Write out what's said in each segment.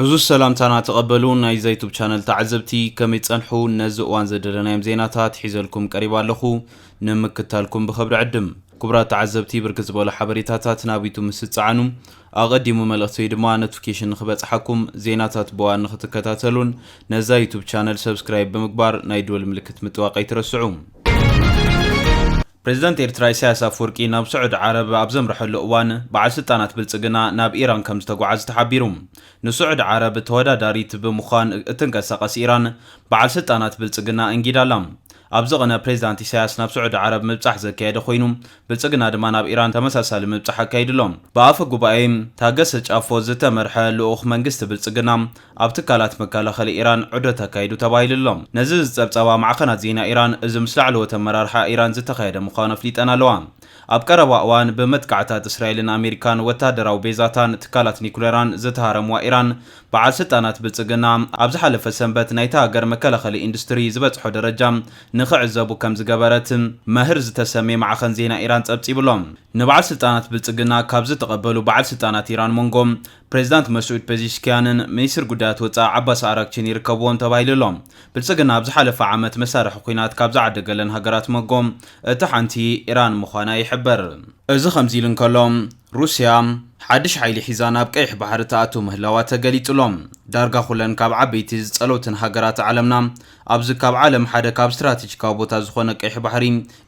ዕዙዝ ሰላምታና ተቐበሉ ናይዛ ዩቱብ ቻነል ተዓዘብቲ፣ ከመይ ጸንሑ? ነዚ እዋን ዘደለናዮም ዜናታት ሒዘልኩም ቀሪባ ኣለኹ፣ ንምክታልኩም ብኽብሪ ዕድም። ክቡራት ተዓዘብቲ፣ ብርክት ዝበሉ ሓበሬታታት ናብ ዩቱብ ምስ ትጸዓኑ፣ ኣቐዲሙ መልእኽቲ ወይ ድማ ኖቲፊኬሽን ንኽበጽሓኩም፣ ዜናታት ብእዋን ንኽትከታተሉን ነዛ ዩቱብ ቻነል ሰብስክራይብ ብምግባር ናይ ደወል ምልክት ምጥዋቕ ኣይትረስዑ። ፕሬዝዳንት ኤርትራ ኢሳያስ ኣፈወርቂ ናብ ስዑዲ ዓረብ ኣብ ዘምርሐሉ እዋን፣ በዓል ስልጣናት ብልጽግና ናብ ኢራን ከም ዝተጓዓዙ ተሓቢሩ። ንስዑዲ ዓረብ ተወዳዳሪት ብምዃን እትንቀሳቐስ ኢራን፣ በዓል ስልጣናት ብልጽግና እንጊዳ ኣላ። ኣብዚ ቕነ ፕሬዝዳንት ኢሳያስ ናብ ስዑዲ ዓረብ ምብጻሕ ዘካየደ ኮይኑ፣ ብልጽግና ድማ ናብ ኢራን ተመሳሳሊ ምብጻሕ ኣካይዱ ኣሎ። ብኣፈ ጉባኤ ታገሰ ጫፎ ዝተመርሐ ልኡኽ መንግስቲ ብልጽግና፣ ኣብ ትካላት መከላኸሊ ኢራን ዑደት ኣካይዱ ተባሂሉ ኣሎ። ነዚ ዝጸብጸባ ማዕኸናት ዜና ኢራን፣ እዚ ምስ ላዕለዎት ኣመራርሓ ኢራን ዝተኻየደ ምዃኑ ኣፍሊጠን ኣለዋ። ኣብ ቀረባ እዋን ብመጥቃዕታት እስራኤልን ኣሜሪካን ወታደራዊ ቤዛታን ትካላት ኒኩሌራን ዝተሃረምዋ ኢራን፣ በዓል ስልጣናት ብልጽግና ኣብ ዝሓለፈ ሰንበት ናይታ ሃገር መከላኸሊ ኢንዱስትሪ ዝበጽሖ ደረጃ ንኽዕዘቡ ከም ዝገበረት መህር ዝተሰምየ ማዕኸን ዜና ኢራን ጸብጺቡ ኣሎ። ንበዓል ስልጣናት ብልጽግና ካብ ዝተቐበሉ በዓል ስልጣናት ኢራን መንጎ ፕሬዝዳንት መስዑድ ፔዚሽኪያንን ሚኒስትር ጉዳያት ወጻኢ ዓባስ ኣራግቺን ይርከብዎም ተባሂሉ ኣሎ። ብልጽግና ኣብ ዝሓለፈ ዓመት መሳርሒ ኲናት ካብ ዝዓደገለን ሃገራት መንጎ እቲ ሓንቲ ኢራን ምዃና ይሕበር። እዚ ከምዚ ኢሉ እንከሎ፣ ሩስያ ሓድሽ ሓይሊ ሒዛ ናብ ቀይሕ ባሕሪ ትኣቱ ምህላዋ ተገሊጹ ኣሎ። ዳርጋ ኩለን ካብ ዓበይቲ ዝጸለውትን ሃገራት ዓለምና ኣብዚ ካብ ዓለም ሓደ ካብ ስትራቴጂካዊ ቦታ ዝኾነ ቀይሕ ባሕሪ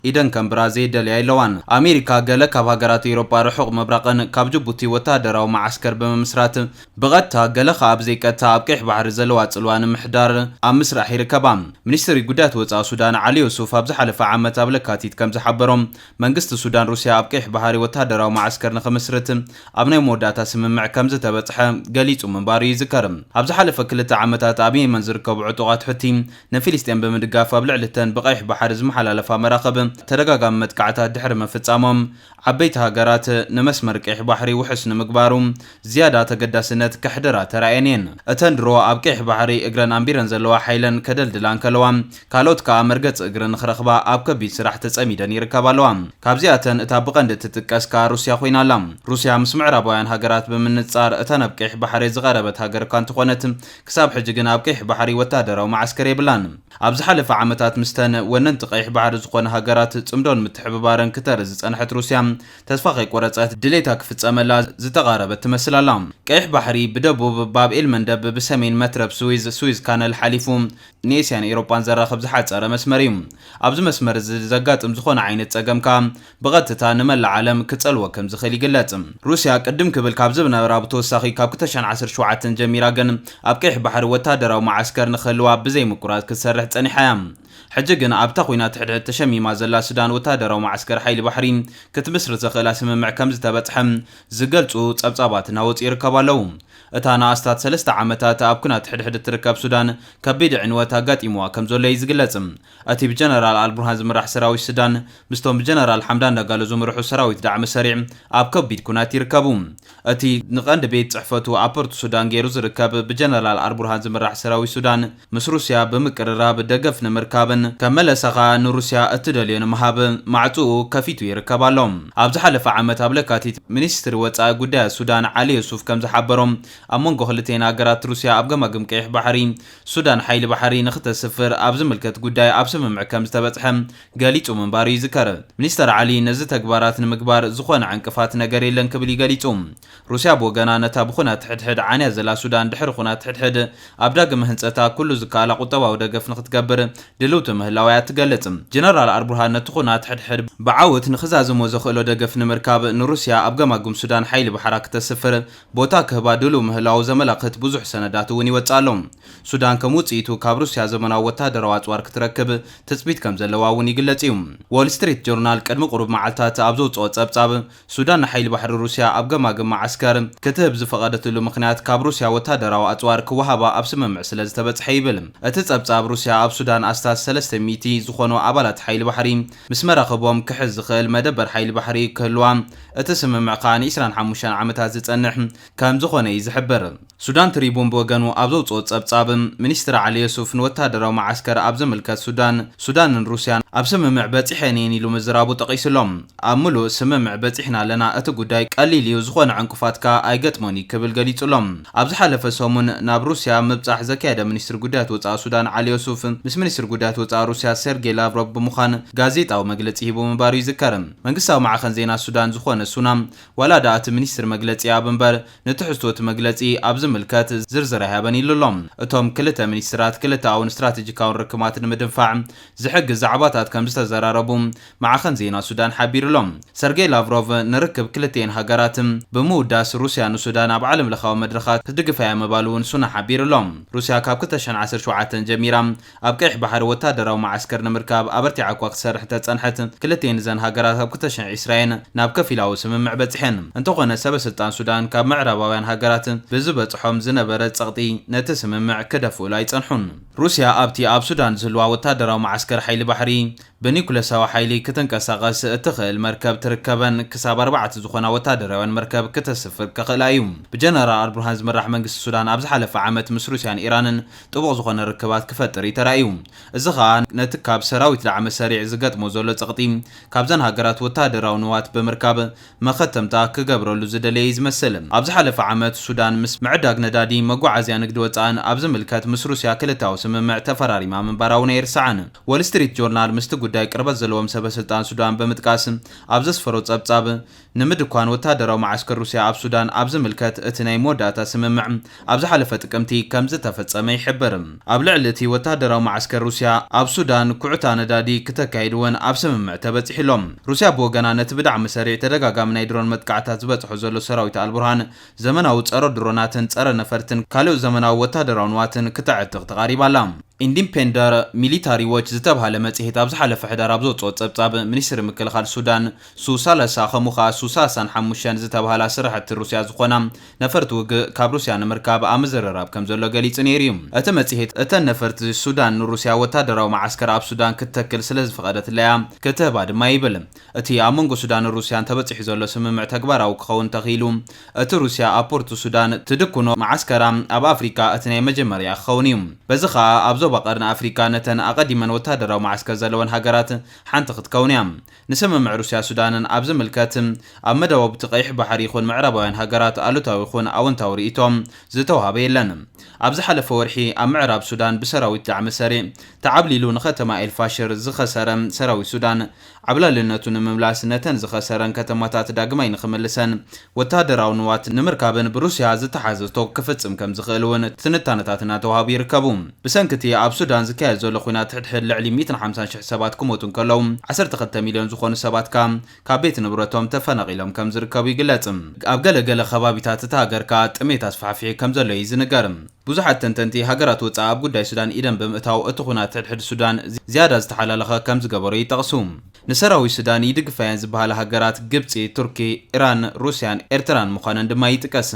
ኢደን ከንብራ ዘይደልያ የለዋን። ኣሜሪካ ገለ ካብ ሃገራት ኤውሮጳ ርሑቕ ምብራቕን ካብ ጅቡቲ ወታደራዊ መዓስከር ብምምስራት ብቐጥታ ገለ ከኣ ብዘይቀጥታ ኣብ ቀይሕ ባሕሪ ዘለዋ ጽልዋ ንምሕዳር ኣብ ምስራሕ ይርከባ። ሚኒስትሪ ጉዳያት ወጻኢ ሱዳን ዓሊ ዮሱፍ ኣብ ዝሓለፈ ዓመት ኣብ ለካቲት ከም ዝሓበሮም መንግስቲ ሱዳን ሩስያ ኣብ ቀይሕ ባሕሪ ወታደራዊ መዓስከር ንኽምስርት ኣብ ናይ መወዳእታ ስምምዕ ከም ዝተበጽሐ ገሊጹ ምንባሩ ይዝከር። ኣብ ዝሓለፈ ክልተ ዓመታት ኣብ የመን ዝርከቡ ዕጡቓት ሑቲ ንፊልስጤም ብምድጋፍ ኣብ ልዕሊ እተን ብቐይሕ ባሕሪ ዝመሓላለፋ መራኽብ ተደጋጋሚ መጥቃዕታት ድሕሪ ምፍጻሞም፣ ዓበይቲ ሃገራት ንመስመር ቀይሕ ባሕሪ ውሑስ ንምግባሩ ዝያዳ ተገዳስነት ከሕድራ ተራእየን እየን። እተን ድሮ ኣብ ቀይሕ ባሕሪ እግረን ኣንቢረን ዘለዋ ሓይለን ከደልድላ እንከለዋ፣ ካልኦት ከኣ መርገጺ እግሪ ንኽረኽባ ኣብ ከቢድ ስራሕ ተጸሚደን ይርከባ ኣለዋ። ካብዚኣተን እታ ብቐንዲ እትጥቀስ ከኣ ሩስያ ኮይና ኣላ። ሩስያ ምስ ምዕራባውያን ሃገራት ብምንጻር እታ ናብ ቀይሕ ባሕሪ ዝቐረበት ሃገር እኳ እንተኾነት፣ ክሳብ ሕጂ ግን ኣብ ቀይሕ ባሕሪ ወታደራዊ መዓስከር የብላን። ኣብ ዝሓለፈ ዓመታት ምስተን ወነንቲ ቀይሕ ባሕሪ ዝኾነ ሃገራት ጽምዶን ምትሕብባርን ክተርኢ ዝጸንሐት ሩስያ፣ ተስፋ ከይቆረጸት ድሌታ ክፍጸመላ ዝተቓረበት ትመስል ኣላ። ቀይሕ ባሕሪ ብደቡብ ባብ ኤል መንደብ፣ ብሰሜን መትረብ ስዊዝ፣ ስዊዝ ካነል ሓሊፉ ንኤስያን ኤውሮጳን ዘራኽብ ዝሓጸረ መስመር እዩ። ኣብዚ መስመር እዚ ዘጋጥም ዝኾነ ዓይነት ጸገም ከኣ ብቐጥታ ንመላእ ዓለም ክጸልዎ ከም ዝኽእል ይግለጽ። ሩስያ ቅድም ክብል ካብ ዝነበራ ብተወሳኺ ካብ ክልተ ሽሕን ዓሰርተ ሸውዓተን ጀሚራ ግን ኣብ ቀይሕ ባሕሪ ወታደራዊ መዓስከር ንኽህልዋ ብዘይ ምቁራጽ ክትሰርሕ ጸኒሓ እያ። ሕጂ ግን ኣብታ ኲናት ሕድሕድ ተሸሚማ ዘላ ሱዳን ወታደራዊ መዓስከር ሓይሊ ባሕሪ ክትምስርት ዘኽእላ ስምምዕ ከም ዝተበጽሐ ዝገልጹ ጸብጻባት እናወጹ ይርከቡ ኣለዉ። እታ ንኣስታት ሰለስተ ዓመታት ኣብ ኲናት ሕድሕድ እትርከብ ሱዳን ከቢድ ዕንወት ኣጋጢምዋ ከም ዘሎ እዩ ዝግለጽ። እቲ ብጀነራል ኣልቡርሃን ዝምራሕ ሰራዊት ሱዳን ምስቶም ብጀነራል ሓምዳን ዳጋሎ ዝምርሑ ሰራዊት ዳዕመ ሰሪዕ ኣብ ከቢድ ኲናት ይርከቡ። እቲ ንቐንዲ ቤት ጽሕፈቱ ኣብ ፖርት ሱዳን ገይሩ ዝርከብ ብጀነራል ኣልቡርሃን ዝምራሕ ሰራዊት ሱዳን ምስ ሩስያ ብምቅርራብ ደገፍ ንምርካብን ከመለሳ ኸኣ ንሩስያ እትደልዮ ንምሃብ ማዕጽኡ ከፊቱ ይርከብ ኣሎ። ኣብ ዝሓለፈ ዓመት ኣብ ለካቲት ሚኒስትሪ ወጻኢ ጉዳያት ሱዳን ዓሊ ዮሱፍ ከም ዝሓበሮም ኣብ መንጎ ክልቴን ሃገራት ሩስያ ኣብ ገማግም ቀይሕ ባሕሪ ሱዳን ሓይሊ ባሕሪ ንኽተስፍር ኣብ ዝምልከት ጉዳይ ኣብ ስምምዕ ከም ዝተበጽሐ ገሊጹ ምንባሩ ይዝከር። ሚኒስተር ዓሊ ነዚ ተግባራት ንምግባር ዝኾነ ዕንቅፋት ነገር የለን ክብል እዩ ገሊጹ። ሩስያ ብወገና ነታ ብኹናት ሕድሕድ ዓንያ ዘላ ሱዳን ድሕሪ ኹናት ሕድሕድ ኣብ ዳግመ ህንጸታ ኩሉ ዝከኣላ ቁጠባዊ ደገፍ ንኽትገብር ድልውቲ ምህላዋ እያ ትገልጽ። ጀነራል ኣልቡርሃን ነቲ ኹናት ሕድሕድ ብዓወት ንኽዛዝሞ ዘኽእሎ ደገፍ ንምርካብ ንሩስያ ኣብ ገማግም ሱዳን ሓይሊ ባሕራ ክተስፍር ቦታ ክህባ ድሉው ምህላዉ ዘመላኽት ብዙሕ ሰነዳት እውን ይወጽእ ኣሎ። ሱዳን ከም ውጽኢቱ ካብ ሩስያ ዘመናዊ ወታደራዊ ኣጽዋር ክትረክብ ትጽቢት ከም ዘለዋ እውን ይግለጽ እዩ። ዎል ስትሪት ጆርናል ቅድሚ ቁሩብ መዓልታት ኣብ ዘውጽኦ ጸብጻብ፣ ሱዳን ንሓይሊ ባሕሪ ሩስያ ኣብ ገማግም መዓስከር ክትህብ ዝፈቐደትሉ ምኽንያት ካብ ሩስያ ወታደራዊ ኣጽዋር ክወሃባ ኣብ ስምምዕ ስለ ዝተበጽሐ ይብል። እቲ ጸብጻብ ሩስያ ኣብ ሱዳን ኣስታት ሰለስተ ሚእቲ ዝኾኑ ኣባላት ሓይሊ ባሕሪ ምስ መራኽቦም ክሕዝ ዝኽእል መደበር ሓይሊ ባሕሪ ክህልዋ እቲ ስምምዕ ከኣ ንዒስራን ሓሙሽተን ዓመታት ዝጸንሕ ከም ዝኾነ እዩ ዝሕብር። ሱዳን ትሪቡን ብወገኑ ኣብ ዘውፅኦ ጸብጻብ፣ ሚኒስትር ዓሊ የሱፍ ንወታደራዊ መዓስከር ኣብ ዝምልከት ሱዳን፣ ሱዳንን ሩስያን ኣብ ስምምዕ በጺሐን እየን ኢሉ ምዝራቡ ጠቒሱሎም። ኣብ ምሉእ ስምምዕ በጺሕና ኣለና፣ እቲ ጉዳይ ቀሊል እዩ፣ ዝኾነ ዕንቅፋት ከኣ ኣይገጥሞን እዩ ክብል ገሊጹሎም። ኣብ ዝሓለፈ ሰሙን ናብ ሩስያ ምብጻሕ ዘካየደ ሚኒስትር ጉዳያት ወጻኢ ሱዳን ዓሊ የሱፍ ምስ ሚኒስትር ጉዳያት ወጻኢ ሩስያ ሴርጌይ ላቭሮቭ ብምዃን ጋዜጣዊ መግለጺ ሂቡ ምንባሩ ይዝከር። መንግስታዊ ማዕኸን ዜና ሱዳን ዝኾነ ሱና ዋላ ደኣ እቲ ሚኒስትር መግለጺ ኣብ እምበር ንትሕዝቶ እቲ መግለጺ ኣብ ዝምልከት ዝርዝር ኣይሃበን ኢሉ ኣሎ። እቶም ክልተ ሚኒስትራት ክልተኣውን ስትራቴጂካውን ርክባት ንምድንፋዕ ዝሕግዝ ዛዕባታት ከም ዝተዘራረቡ ማዕኸን ዜና ሱዳን ሓቢሩ ኣሎ። ሰርጌይ ላቭሮቭ ንርክብ ክልቲኤን ሃገራት ብምውዳስ ሩስያ ንሱዳን ኣብ ዓለም ለኻዊ መድረኻት ክትድግፋ እያ ምባሉ እውን ሱና ሓቢሩ ኣሎ። ሩስያ ካብ ክልተ ሽሕን ዓሰርተ ሸውዓተን ጀሚራ ኣብ ቀይሕ ባሕሪ ወታደራዊ መዓስከር ንምርካብ ኣበርቲዓ እኳ ክትሰርሕ እንተጸንሐት፣ ክልቲኤን እዘን ሃገራት ኣብ ክልተ ሽሕን ዕስራን ናብ ከፊላዊ ስምምዕ በጺሐን። እንተኾነ ሰበ ስልጣን ሱዳን ካብ ምዕራባውያን ሃገራት ብዝበጽሖም ዝነበረ ጸቕጢ ነቲ ስምምዕ ክደፍእሉ ኣይጸንሑን። ሩስያ ኣብቲ ኣብ ሱዳን ዝህልዋ ወታደራዊ መዓስከር ሓይሊ ባሕሪ ብኒኩለሳዊ ሓይሊ ክትንቀሳቐስ እትኽእል መርከብ ትርከበን ክሳብ ኣርባዕተ ዝኾና ወታደራውያን መርከብ ክተስፍር ክኽእላ እዩ። ብጀነራል ኣልቡርሃን ዝምራሕ መንግስቲ ሱዳን ኣብ ዝሓለፈ ዓመት ምስ ሩስያን ኢራንን ጥቡቕ ዝኾነ ርክባት ክፈጥር እዩ ተራእዩ። እዚ ኸኣ ነቲ ካብ ሰራዊት ዳዕመ ሰሪዕ ዝገጥሞ ዘሎ ጸቕጢ ካብዘን ሃገራት ወታደራዊ ንዋት ብምርካብ መኸተምታ ክገብረሉ ዝደለየ እዩ ዝመስል። ኣብ ዝሓለፈ ዓመት ሱዳን ምስ ምዕዳግ ነዳዲ፣ መጓዓዝያ፣ ንግዲ ወጻእን ኣብ ዝምልከት ምስ ሩስያ ክልታዊ ስምምዕ ተፈራሪማ ምንባራ እውን ኣይርሳዕን። ዎል ስትሪት ጆርናል ምስቲ ጉዳይ ቅርበት ዘለዎም ሰበ ስልጣን ሱዳን ብምጥቃስ ኣብ ዘስፈሮ ጸብጻብ፣ ንምድኳን ወታደራዊ መዓስከር ሩስያ ኣብ ሱዳን ኣብ ዝምልከት እቲ ናይ መወዳእታ ስምምዕ ኣብ ዝሓለፈ ጥቅምቲ ከም ዝተፈጸመ ይሕብር። ኣብ ልዕሊ እቲ ወታደራዊ መዓስከር ሩስያ ኣብ ሱዳን ኩዕታ ነዳዲ ክተካይድ እውን ኣብ ስምምዕ ተበጺሑ ኣሎ። ሩስያ ብወገና ነቲ ብዳዕሚ ሰሪዕ ተደጋጋሚ ናይ ድሮን መጥቃዕታት ዝበጽሖ ዘሎ ሰራዊት ኣልቡርሃን ዘመናዊ ጸረ ድሮናትን ጸረ ነፈርትን ካልኦት ዘመናዊ ወታደራዊ ንዋትን ክተዕጥቕ ተቓሪባ ኣላ። ኢንዲፔንደር ሚሊታሪ ዎች ዝተብሃለ መጽሔት ኣብ ዝሓለፈ ሕዳር ኣብ ዘውጽኦ ጸብጻብ፣ ሚኒስትሪ ምክልኻል ሱዳን ሱ ሰላሳ ከምኡ ኸኣ ሱ ሰላሳን ሓሙሽተን ዝተብሃላ ስራሕቲ ሩስያ ዝኾና ነፈርቲ ውግእ ካብ ሩስያ ንምርካብ ኣብ ምዝርራብ ከም ዘሎ ገሊጹ ነይሩ እዩ። እቲ መጽሔት፣ እተን ነፈርቲ ሱዳን ንሩስያ ወታደራዊ መዓስከር ኣብ ሱዳን ክትተክል ስለ ዝፈቐደትለያ ክትህባ ድማ ይብል። እቲ ኣብ መንጎ ሱዳንን ሩስያን ተበጺሑ ዘሎ ስምምዕ ተግባራዊ ክኸውን ተኽኢሉ፣ እቲ ሩስያ ኣብ ፖርት ሱዳን ትድኩኖ መዓስከራ ኣብ ኣፍሪካ እቲ ናይ መጀመርያ ክኸውን እዩ። በዚ ኸኣ ኣብ ዞባ ቀርኒ ኣፍሪካ ነተን ኣቐዲመን ወታደራዊ መዓስከር ዘለወን ሃገራት ሓንቲ ክትከውን እያ። ንስምምዕ ሩስያ ሱዳንን ኣብ ዝምልከት ኣብ መደባብቲ ቀይሕ ባሕሪ ይኹን ምዕራባውያን ሃገራት ኣሉታዊ ይኹን ኣወንታዊ ርእይቶ ዝተዋሃበ የለን። ኣብ ዝሓለፈ ወርሒ ኣብ ምዕራብ ሱዳን ብሰራዊት ዳዕመ ሰሪዕ ተዓብሊሉ ንከተማ ኤልፋሽር ዝኸሰረ ሰራዊት ሱዳን ዓብላልነቱ ንምምላስ ነተን ዝኸሰረን ከተማታት ዳግማይ ንኽምልሰን ወታደራዊ ንዋት ንምርካብን ብሩስያ ዝተሓዘቶ ክፍጽም ከም ዝኽእል እውን ትንታነታት እናተዋሃቡ ይርከቡ። ብሰንኪ እቲ ኣብ ሱዳን ዝካየድ ዘሎ ኲናት ሕድሕድ ልዕሊ ሚእትን ሓምሳን ሽሕ ሰባት ክሞቱ እንከለዉ፣ ዓሰርተ ክልተ ሚልዮን ዝኾኑ ሰባት ከኣ ካብ ቤት ንብረቶም ተፈናቒሎም ከም ዝርከቡ ይግለጽ። ኣብ ገለ ገለ ከባቢታት እታ ሃገር ከኣ ጥሜት ኣስፋሕፊሑ ከም ዘሎ እዩ ዝንገር። ብዙሓት ተንተንቲ፣ ሃገራት ወጻኢ ኣብ ጉዳይ ሱዳን ኢደን ብምእታው እቲ ኹናት ሕድሕድ ሱዳን ዝያዳ ዝተሓላለኸ ከም ዝገበሮ ይጠቕሱ። ንሰራዊት ሱዳን ይድግፋ እየን ዝበሃላ ሃገራት ግብጺ፣ ቱርኪ፣ ኢራን፣ ሩስያን ኤርትራን ምዃነን ድማ ይጥቀስ።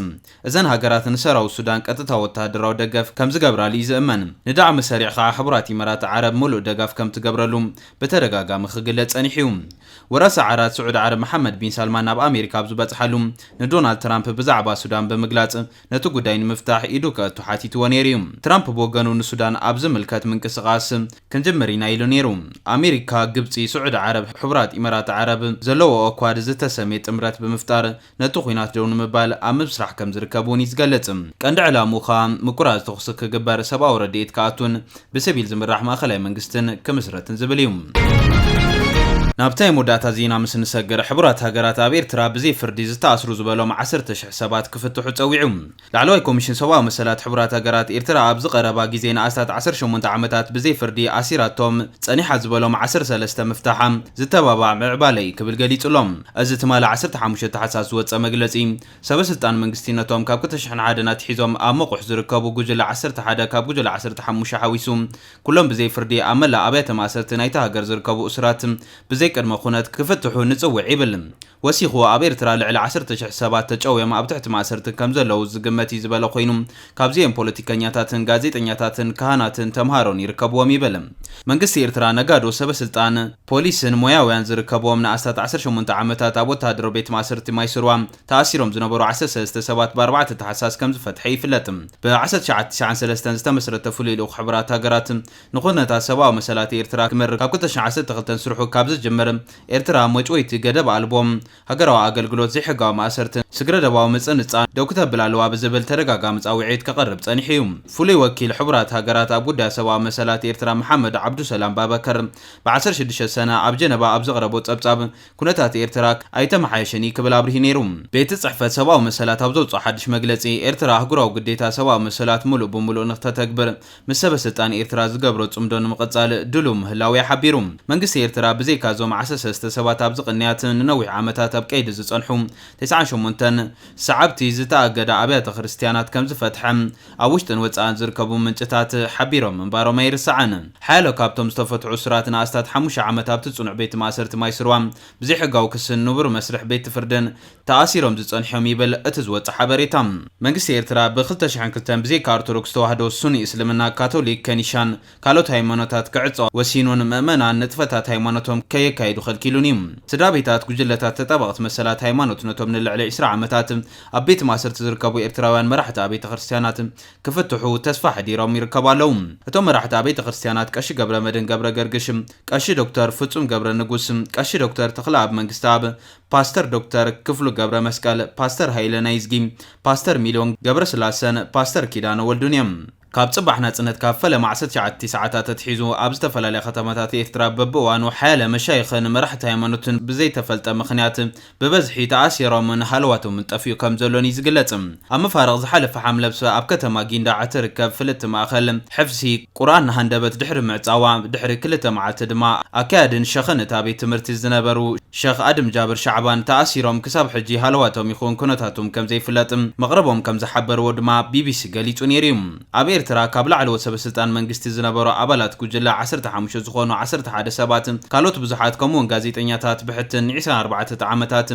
እዘን ሃገራት ንሰራዊት ሱዳን ቀጥታ ወተሃደራዊ ደገፍ ከም ዝገብራሉ እዩ ዝእመን። ንዳዕሚ ሰሪዕ ኸኣ ሕቡራት ኢማራት ዓረብ ምሉእ ደጋፍ ከም ትገብረሉ ብተደጋጋሚ ክግለጽ ጸኒሑ እዩ። ወራሲ ዓራት ስዑዲ ዓረብ መሓመድ ቢን ሳልማን ናብ ኣሜሪካ ኣብ ዝበጽሓሉ፣ ንዶናልድ ትራምፕ ብዛዕባ ሱዳን ብምግላጽ ነቲ ጉዳይ ንምፍታሕ ኢዱ ከእቱ ሓቲትዎ ነይሩ እዩ። ትራምፕ ብወገኑ ንሱዳን ኣብ ዝምልከት ምንቅስቓስ ክንጅምር ኢና ኢሉ ነይሩ። ኣሜሪካ፣ ግብጺ፣ ስዑዲ ዓረብ፣ ሕቡራት ኢማራት ዓረብ ዘለዎ ኦኳድ ዝተሰምየ ጥምረት ብምፍጣር ነቲ ኲናት ደው ንምባል ኣብ ምስራሕ ከም ዝርከቡ እውን እዩ ዝገልጽ። ቀንዲ ዕላምኡ ኸኣ ምቁራጽ ተኹሲ ክግበር፣ ሰብኣዊ ረድኤት ክኣቱን ብሲቪል ዝምራሕ ማእኸላይ መንግስትን ክምስረትን ዝብል እዩ። ናብታ መወዳእታ ዜና ምስ ንሰግር፣ ሕቡራት ሃገራት ኣብ ኤርትራ ብዘይ ፍርዲ ዝተኣስሩ ዝበሎም ዓሰርተ ሽሕ ሰባት ክፍትሑ ጸዊዑ። ላዕለዋይ ኮሚሽን ሰብኣዊ መሰላት ሕቡራት ሃገራት፣ ኤርትራ ኣብዚ ቀረባ ግዜ ንኣስታት ዓሰርተ ሸሞንተ ዓመታት ብዘይ ፍርዲ ኣሲራቶም ጸኒሓ ዝበሎም ዓሰርተ ሰለስተ ምፍታሓ ዝተባባዕ ምዕባለ እዩ ክብል ገሊጹ ኣሎ። እዚ ትማሊ ዓሰርተ ሓሙሽተ ታሕሳስ ዝወጸ መግለጺ፣ ሰበ ስልጣን መንግስቲ ነቶም ካብ ክልተ ሽሕን ሓደን ኣትሒዞም ኣብ መቑሕ ዝርከቡ ጉጅለ ዓሰርተ ሓደ፣ ካብ ጉጅለ ዓሰርተ ሓሙሽተ ሓዊሱ ኩሎም ብዘይ ፍርዲ ኣብ መላእ ኣብያተ ማእሰርቲ ናይታ ሃገር ዝርከቡ እሱራት ብዘይ ዘይቅድመ ኩነት ክፍትሑ ንጽውዕ ይብል። ወሲኹ ኣብ ኤርትራ ልዕሊ ዓሰርተ ሽሕ ሰባት ተጨውዮም ኣብ ትሕቲ ማእሰርቲ ከም ዘለዉ ዝግመት እዩ ዝበለ ኮይኑ፣ ካብዚኦም ፖለቲከኛታትን ጋዜጠኛታትን ካህናትን ተምሃሮን ይርከብዎም ይብል። መንግስቲ ኤርትራ ነጋዶ ሰበ ስልጣን ፖሊስን ሞያውያን ዝርከብዎም ንኣስታት ዓሰርተ ሸሞንተ ዓመታት ኣብ ወተሃደራዊ ቤት ማእሰርቲ ማይስርዋ ተኣሲሮም ዝነበሩ ዓሰርተ ሰለስተ ሰባት ብ ኣርባዕተ ታሕሳስ ከም ዝፈትሐ ይፍለጥ። ብ ዓሰርተ ትሽዓተ ትስዓን ሰለስተን ዝተመስረተ ፍሉይ ልኡኽ ሕቡራት ሃገራት ንኹነታት ሰብኣዊ መሰላት ኤርትራ ክመርምር ካብ ክልተ ሽሕን ዓሰርተ ክልተን ስርሑ ካብ ዝጅምር፣ ኤርትራ መጭወይቲ ገደብ ኣልቦ ሃገራዊ ኣገልግሎት፣ ዘይሕጋዊ ማእሰርትን ስግረ-ደባዊ ምጽንጻን ደው ክተብል ኣለዋ ብዝብል ተደጋጋሚ ጻውዒት ከቕርብ ጸኒሑ እዩ። ፍሉይ ወኪል ሕቡራት ሃገራት ኣብ ጉዳይ ሰብኣዊ መሰላት ኤርትራ መሓመድ ዓብዱሰላም ባበከር ብ ዓሰርተ ሽዱሽተ ሰነ ኣብ ጀነቫ ኣብ ዘቕረቦ ጸብጻብ፣ ኩነታት ኤርትራ ኣይተመሓየሸን እዩ ክብል ኣብሪሁ ነይሩ። ቤት ጽሕፈት ሰብኣዊ መሰላት ኣብ ዘውጽኦ ሓድሽ መግለጺ፣ ኤርትራ ኣህጉራዊ ግዴታ ሰብኣዊ መሰላት ምሉእ ብምሉእ ንክተተግብር ምስ ሰበ ስልጣን ኤርትራ ዝገብሮ ጽምዶ ንምቕጻል ድሉው ምህላዉ እዩ ሓቢሩ። መንግስቲ ኤርትራ ብዘይካ እዞም ዓሰርተ ሰለስተ ሰባት ኣብዚ ቅንያት ንነዊሕ ዓመታት ኣብ ቀይዲ ዝጸንሑ ተስዓን ሸሞንተን ሰዓብቲ ዝተኣገዳ ኣብያተ ክርስትያናት ከም ዝፈትሐ ኣብ ውሽጥን ወጻእን ዝርከቡ ምንጭታት ሓቢሮም ምንባሮም ኣይርሳዕን። ሓያሎ ካብቶም ዝተፈትሑ እሱራት ንኣስታት ሓሙሽተ ዓመት ኣብቲ ጽኑዕ ቤት ማእሰርቲ ማይስርዋ ብዘይሕጋዊ ክስን ንቡር መስርሕ ቤት ፍርድን ተኣሲሮም ዝጸንሖም ይብል እቲ ዝወጸ ሓበሬታ። መንግስቲ ኤርትራ ብ ክልተ ሽሕን ክልተን ብዘይካ ኦርቶዶክስ ተዋህዶ፣ ሱኒ እስልምና፣ ካቶሊክ፣ ከኒሻን ካልኦት ሃይማኖታት ክዕጾ ወሲኑን ምእመናን ንጥፈታት ሃይማኖቶም ከየካይዱ ከልኪሉን እዩ። ስድራ ቤታት፣ ጉጅለታት፣ ተጣበቕቲ መሰላት ሃይማኖት ነቶም ንልዕሊ ዕስራ ዓመታት ኣብ ቤት ማእሰርቲ ዝርከቡ ኤርትራውያን መራሕቲ ኣብያተ ክርስትያናት ክፍትሑ ተስፋ ሕዲሮም ይርከቡ ኣለዉ። እቶም መራሕቲ ኣብያተ ክርስትያናት ቀሺ ገብረ መድህን ገብረ ገርግሽ፣ ቀሺ ዶክተር ፍጹም ገብረ ንጉስ፣ ቀሺ ዶክተር ተኽለኣብ መንግስተኣብ፣ ፓስተር ዶክተር ክፍሉ ገብረ መስቀል፣ ፓስተር ሃይለ ናይዝጊ፣ ፓስተር ሚልዮን ገብረስላሰን ፓስተር ኪዳነ ወልዱን እዮም። ካብ ጽባሕ ናጽነት ካብ ፈለማ ዓሰርተ ትሽዓተ ሰዓታት ኣትሒዙ ኣብ ዝተፈላለያ ከተማታት ኤርትራ በብእዋኑ ሓያለ መሻይኽን መራሕቲ ሃይማኖትን ብዘይተፈልጠ ምኽንያት ብበዝሒ ተኣሲሮምን ሃለዋቶምን ጠፊኡ ከም ዘሎን እዩ ዝግለጽ። ኣብ መፋርቕ ዝሓለፈ ሓምለ ኣብ ከተማ ጊንዳዕ እትርከብ ፍልጥቲ ማእኸል ሕፍሲ ቁርኣን ንሃንደበት ድሕሪ ምዕጻዋ፣ ድሕሪ ክልተ መዓልቲ ድማ ኣካያድን ሸኽን እታ ቤት ትምህርቲ ዝነበሩ ሸኽ ኣድም ጃብር ሻዕባን ተኣሲሮም ክሳብ ሕጂ ሃለዋቶም ይኹን ኩነታቶም ከም ዘይፍለጥ መቕረቦም ከም ዝሓበርዎ ድማ ቢቢሲ ገሊጹ ነይሩ እዩ። ኣብ ኤርትራ ካብ ላዕለዎት ሰበ ስልጣን መንግስቲ ዝነበሩ ኣባላት ጉጅለ ዓሰርተ ሓሙሽተ ዝኾኑ ዓሰርተ ሓደ ሰባት፣ ካልኦት ብዙሓት ከምኡውን ጋዜጠኛታት ብሕትን ን ዕስራን ኣርባዕተን ዓመታት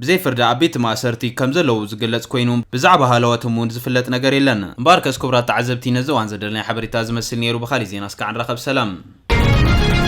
ብዘይ ፍርዲ ኣብ ቤት ማእሰርቲ ከም ዘለዉ ዝግለጽ ኮይኑ፣ ብዛዕባ ሃለዋቶም እውን ዝፍለጥ ነገር የለን። እምበኣርከስ ክቡራት ተዓዘብቲ፣ ነዚ እዋን ዘደለናዮ ሓበሬታ ዝመስል ነይሩ። ብኻሊእ ዜና እስካዕ ንራኸብ። ሰላም።